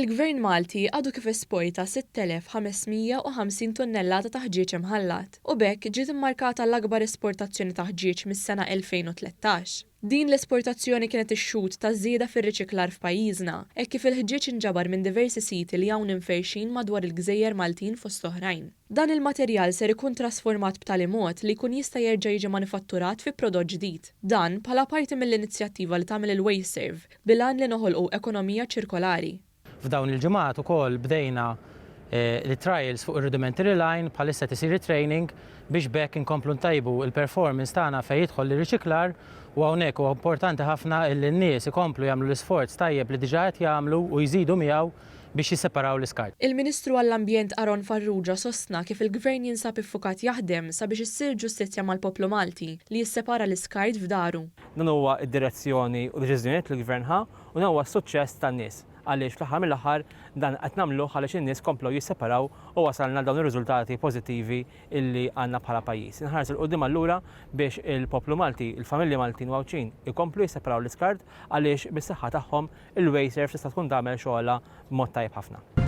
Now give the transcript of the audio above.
Il-Gvern Malti għadu kif esporta 6,550 tunnellata ta' ħġieġ imħallat u b'hekk ġiet immarkata l-akbar esportazzjoni ta' ħġieġ mis-sena 2013. Din l-esportazzjoni kienet ix-xhud ta' żieda fir-riċiklar f'pajjiżna, hekk kif il-ħġieġ inġabar minn diversi siti li hawn imferrxin madwar il-gżejjer Maltin fost oħrajn. Dan il-materjal ser ikun trasformat b'tali mod li jkun jista' jerġa' jiġi manifatturat fi prodott ġdid. Dan bħala parti mill-inizjattiva li tagħmel il-WasteServ bil-għan li noħolqu ekonomija ċirkolari. F'dawn il-ġimgħat ukoll bdejna l-trials fuq ir-rudimentary line, bħalissa qed isir it-training biex b'hekk inkomplu ntejbu l-performance tagħna fejn jidħol l-irriċiklar u hawnhekk huwa importanti ħafna illi n-nies ikomplu jagħmlu l-isforz tajjeb li diġà qed jagħmlu u jżidu miegħu biex jisseparaw l-iskart. Il-Ministru għall-Ambjent Aaron Farrugia sostna kif il-Gvern jinsab iffukat jaħdem sabiex issir ġustizzja mal-poplu Malti li jissepara l-iskart f'daru. Dan huwa d-direzzjoni u deċiżjonijiet li l-Gvern ħa u dan huwa s-suċċess tan-nies għaliex fl-aħħar mill-aħħar dan qed nagħmluh għaliex in-nies komplew jisseparaw u wasalna għal dawn ir-riżultati pożittivi illi għandna bħala pajjiż. Inħares 'il quddiem allura biex il-poplu Malti, il-familji Maltin u Għawdxin ikomplu jisseparaw l-iskart għaliex bis-saħħa tagħhom il-WasteServ tista' tkun tagħmel xogħolha b'mod tajjeb ħafna.